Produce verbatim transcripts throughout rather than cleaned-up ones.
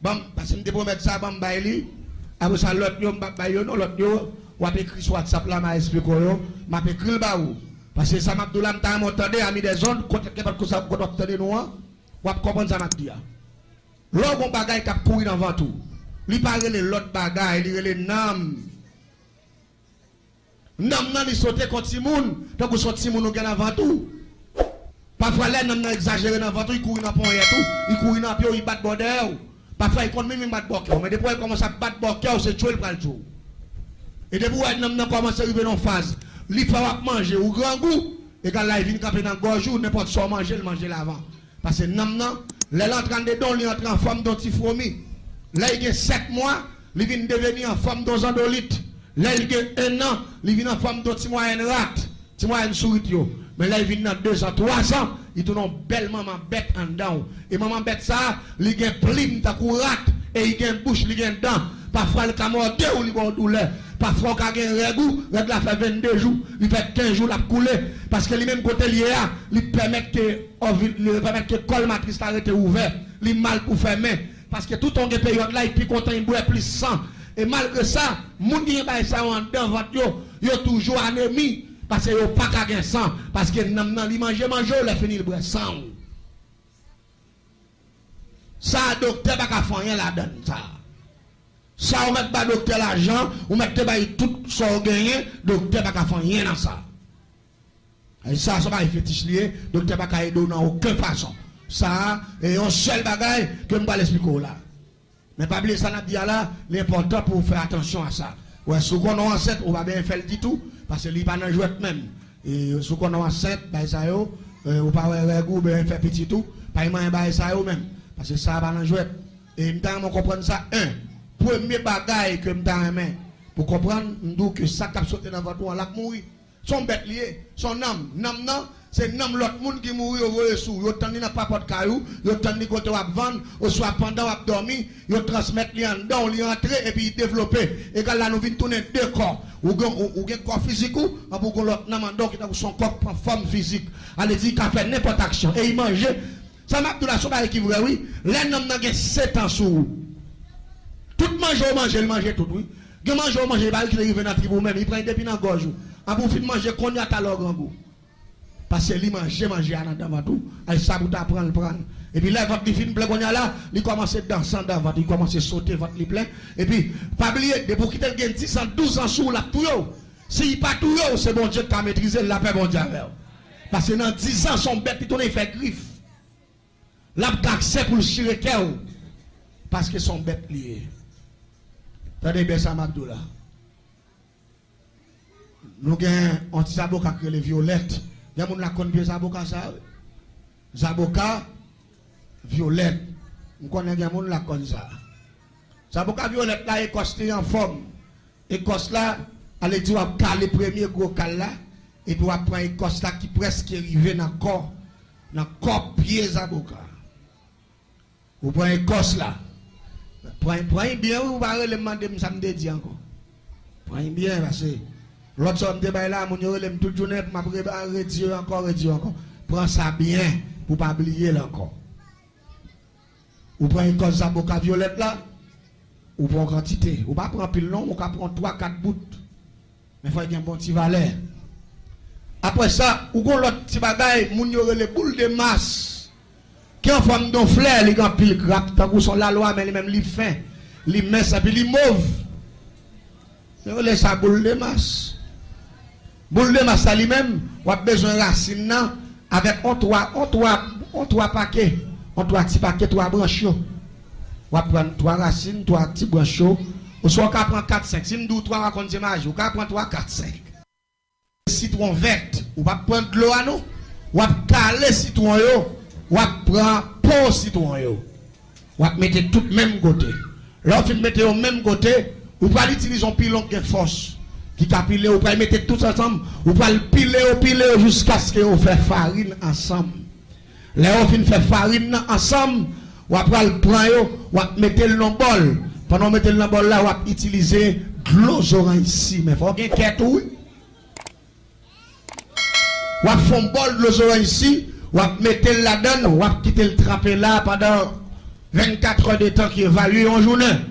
Ban m, paske m te pwomèt sa, ban m bay li. Apre sa, lòt yo, m p ap bay yo non, lòt yo, w ap ekri sou WhatsApp la, m a esplike w yo, m ap ekri l ba ou. Paske sa m ap di w la, m ta renmen w tande, ami des ondes, kote, kenpòt kote w ap tande nou an, w ap konprann sa m ap di a. Lè w gen yon bagay k ap kouri nan vant ou, li pa rele lòt bagay, li rele nanm. Nanm nan, li sote kon timoun, tankou se yon timoun ou gen nan vant ou. Pafwa, lè nanm nan egzajere nan vant ou, li kouri nan ponyèt ou, li kouri nan pye w, li bat bò dèyè w. Pafwa, li konn menm vin bat bò kè w. Men depi w wè li kòmanse ap bat bò kè w, se tchwe l pral tchwe w. E depi w wè nanm nan kòmanse rive nan yon faz, li fè w ap manje, ou grangou, egal la, li vin kanpe nan gòj ou, nenpòt sa w manje, l manje l avan. Paske nanm nan, lè l antre anndedan w, li antre an fòm de yon ti fwomi. Lè l gen sèt mwa, li vin deveni an fòm de yon zandolit. Lè l gen en an, li vin an fòm de yon ti mwayèn rat, ti mwayèn sourit yo. Men lè l vin nan dezan, twazan, li tounen yon bèl manman bèt anndan w. E manman bèt sa a, li gen plim tankou rat, e li gen bouch, li gen dan. Pafwa, li ka mòde w, li ba w doulè. Pafwa, w ka gen règ ou, règ la fè vennde jou, li fè kenz jou, l ap koule. Paske li menm kote l ye a, li pèmèt ke Ovi-, li pèmèt ke kòl matris la rete ouvè. Li mal pou fèmen. Paske toutan w gen peryòd la, li pi kontan, li bwè plis san. E malgre sa, moun ki gen bagay sa yo anndan vant yo, yo toujou anemi. Paske yo pa ka gen san. Paske nanm nan, li manje, manje w, lè fini, li bwè san w. Sa a, doktè pa ka fè anyen ladann sa a. Sa ou mèt ba doktè lajan, ou mèt te bay tout sa ou genyen, doktè pa ka fè anyen nan sa. Sa, se pa fetich li ye, doktè pa ka ede w nan okenn fason. Sa a, e yon sèl bagay ke m pral esplike w la. Men pa bliye sa n ap di a la, li enpòtan pou w fè atansyon a sa. Wè, si w konnen w ansent, ou pa bezwen fè l ditou, paske li pa nan jwèt menm. E si w konnen w ansent, bagay sa yo, e, ou pa wè règ ou, bezwen fè pitit ou, pa gen manyen bagay sa yo menm. Paske sa a pa nan jwèt. E m ta renmen w konprann sa, en. Premye bagay ke m ta renmen pou w konprann, m di w ke sa k ap sote nan vant ou an, l ap mouri. Se yon bèt li ye, se yon nanm. Nanm nan, se nanm lòt moun ki mouri, yo voye sou ou. Yo tann li nan papòt kay ou, yo tann li kote w ap vann, oswa pandan w ap dòmi, yo transmèt li anndan w, li antre epi li devlope. Egal la, nou vin tounen de kò. Ou gen, ou, ou gen kò fizik ou, anpi ou gen lòt nanm anndan w ki tankou se yon kò k pran fòm fizik. Ale di, li ka fè nenpòt aksyon. E li manje. Sa m ap di w la, se yon bagay ki vrè, wi. Lè nanm nan gen sèt an sou ou, tout manje w manje, li manje tout, wi. Gen manje w manje, li pa kite rive nan trip ou menm, li pran depi nan gòj ou. Anpi w fin manje, kounye a talè w grangou. Paske li manje manje a nan anndan vant ou, ay sa pou ta pran, l pran. Epi lè vant li fin plen kounye a la, li kòmanse danse anndan vant, li kòmanse sote, vant li plen. Epi, pa bliye, depi w kite l gen dis an, douz an sou ou, l ap touye w. Si li pa touye w, se Bondye ki ka metrize l, lapè Bondye avè w. Paske nan dis an, se yon bèt li tounen, li fè grif. L ap gen aksè pou l chire kè w. Paske se yon bèt li ye. Tande byen sa m ap di w la. Nou gen yon ti zaboka k rele vyolèt. Gen moun la k konn pye zaboka sa a, wi. Zaboka vyolèt. M konnen gen moun la k konn sa. Zaboka vyolèt la, ekòs li an fòm. Ekòs la, ale di w ap kale premye gwo kal la, epi w ap pran ekòs la ki prèske rive nan kò, nan kò pye zaboka. Ou pran ekòs la. Pran, pran li byen, wi, ou pa rele m mande m sa m te di ankò. Pran li byen, paske lòt sa m te bay la, moun yo rele m tout jounen, m ap re-, redi yo ankò, redi yo ankò. Pran sa byen, pou w pa bliye l ankò. Ou pran ekòs zaboka vyolèt la, ou pran yon kantite. Ou pa pran anpil non, ou ka pran twa, kat bout. Men fò l gen bon ti valè. Apre sa, ou gon lòt ti bagay, moun yo rele boul de mas. Ki an fòm de yon flè, li gen anpil grap, tankou se yon lalwa, men li menm li fen, li mens, epi li mov. Yo rele sa boul de mas. Boul de mas la li menm, w ap bezwen rasin nan avèk on twa, on twa, on twa pake, on twa ti pake, twa branch yo. W ap pran twa rasin, twa ti branch yo. Oswa w ka pran kat, senk. Si m di w twa, w a konn se maji. Ou ka pran twa, kat, senk. Sitwon vèt. Ou p ap pran dlo a non. W ap kale sitwon yo. W ap pran po sitwon yo. W ap mete tout menm kote. Lè w fin mete yo menm kote, ou pral itilize yon pilon k gen fòs, ki ka pile, ou pral mete tout ansanm, ou pral pile yo, pile yo jiskaske yo fè farin ansanm. Lè yo fin fè farin nan ansanm, w ap pral pran yo, w ap mete l nan bòl. Pandan w mete l nan bòl la, w ap itilize dlo zoranj si. Men fò w gen kè tou, wi. W ap fè yon bòl dlo zoranj si, w ap mete l ladan l, w ap kite l tranpe la pandan Vennkat è de tan ki evalye yon jounen.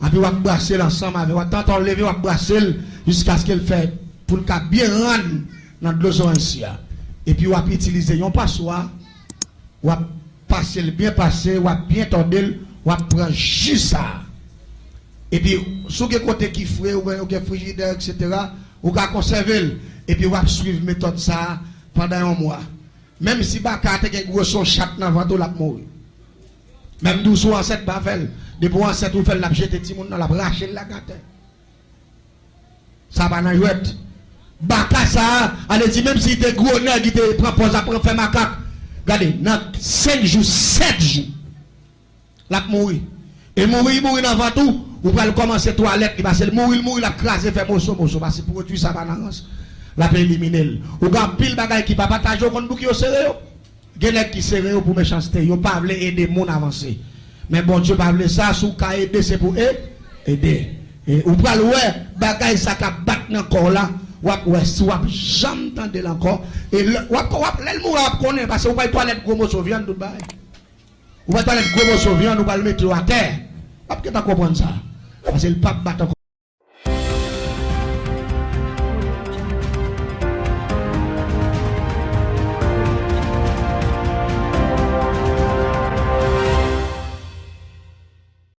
Epi w ap brase l ansanm avè w. W ap tantan w leve, w ap brase l jiskaske l fè pou l ka byen rann nan dlo zoranj si a. Epi w ap itilize yon paswa, w ap pase l byen pase, w ap byen tòde l, w ap pran ji sa a. Epi, si w gen kote ki fre, ou gen, ou gen frijidè, etsetera, ou ka konsève l. Epi w ap swiv metòd sa a pandan yon mwa. Menm si baka a te gen gwo son chat nan vant ou, l ap mouri. Menm dous ou ansent, pa fè l. Depi w ansent, ou fè l, l ap jete timoun nan, l ap rache l lage atè. Sa pa nan jwèt. Baka sa a, ale di menm si te gwo nèg, li te pran pòz ap fè makak. Gade, nan senk jou, sèt jou, l ap mouri. E mouri, li mouri nan vant ou, ou pral kòmanse twalèt li, paske l mouri, l mouri, l ap kraze, fè moso, moso, paske pwodui sa pa nan rans. L ap elimine l. Ou gen anpil bagay ki pa pataje, ou konn pou ki yo sere yo. Gen nèg ki sere yo pou mechanste, yo pa vle ede moun avanse. Men Bondye pa vle sa, si w ka ede, se pou e, ede. E ou pral wè, bagay sa k ap bat nan kò w la, w ap wè si w ap janm tande l ankò. E lè, w ap, w ap, lè l mouri, w ap konnen, paske ou pral twalèt gwo moso vyann, tout bagay. Ou pral twalèt gwo moso vyann, ou pral mete yo atè. W ap gentan konprann sa. Paske l p ap bat ankò.